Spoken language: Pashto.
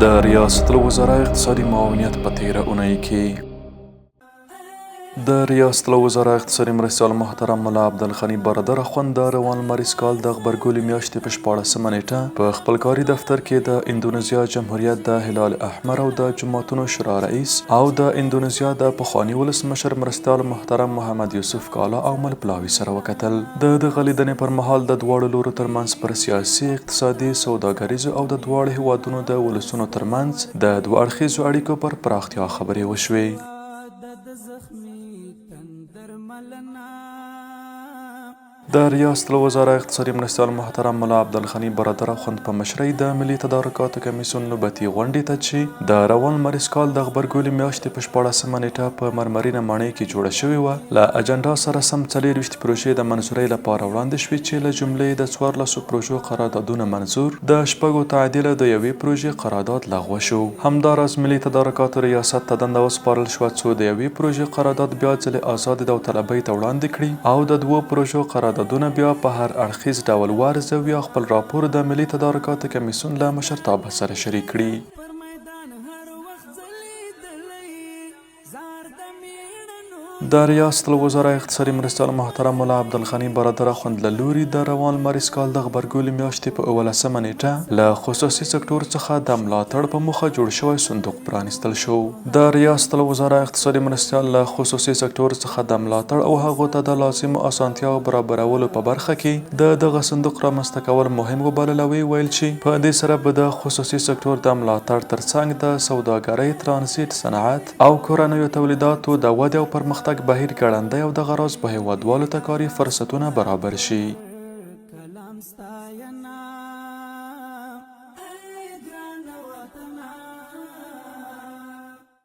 د ریاست الوزراء اقتصادي معاونیت په تیره اونۍ کې د ریاست الوزراء اقتصادي مرستیال محترم ملا عبدالغني برادر اخوند د روان لمریز کال د غبرګولي میاشتې په 16مه نیټه په خپل کاري دفتر کې د اندونیزیا جمهوریت د هلال احمر او د جوماتونو شورا رئیس او د اندونیزیا د پخواني ولسمشر مرستیال محترم محمد یوسف کالا او مل پلاوي سره وکتل. د دغه لیدنې پر مهال د دواړو لورو ترمنځ پر سیاسي، اقتصادي، سوداګریزو او د دواړو هېوادونو د ولسونو ترمنځ د دوه اړخیزو اړیکو پر پراختیا خبرې وشوې. د ریاست الوزراء اقتصادي مرستیال محترم ملا عبدالغني برادر اخوند په مشرۍ د ملي تدارکاتو کمیسیون نوبتي غونډې ته چې د روان لمریز کال د غبرګولي میاشتې په 16مه نیټه په مرمرینه ماڼۍ کې جوړه شوې وه، له اجنډا سره سم 24 پروژې د منظورۍ لپاره وړاندې شوې چې له جملې د 14 پروژو قراردادونه منظور، د شپږو تعدیل او د یوې پروژې قرارداد لغوه شو. همداراز ملي تدارکاتو ریاست ته دنده وسپارل شوه څو د یوې پروژې قرارداد بیا ځلې ازادې داوطلبۍ ته وړاندې کړي او د دوو پروژو قراردادونه بیا په هر اړخیز ډول وارزوي او خپل راپور د ملي تدارکاتو کمیسیون له مشرتابه سره شریک کړي. د ریاست الوزراء اقتصادي مرستیال محترم ملا عبدالغني برادر اخوند له لوري د روان لمریز کال د غبرګولي میاشتې په 17مه نیټه له خصوصي سکتور څخه د ملاتړ په موخه جوړ شوی صندوق پرانیستل شو. د ریاست الوزراء اقتصادي مرستیال له خصوصي سکتور څخه د ملاتړ او هغو ته د لازمو اسانتیاوو برابرولو په برخه کې د دغه صندوق رامنځته کول مهم وبلل او ویې ویل چې په دې سره به د خصوصي سکتور د ملاتړ ترڅنګ د سوداګرۍ، ترانزیټ، صنعت، او کورنیو تولیداتو د ودې او پرمختګ بهیر ګړندی او دغه راز به هېوادوالو ته کاري فرصتونه برابر شي.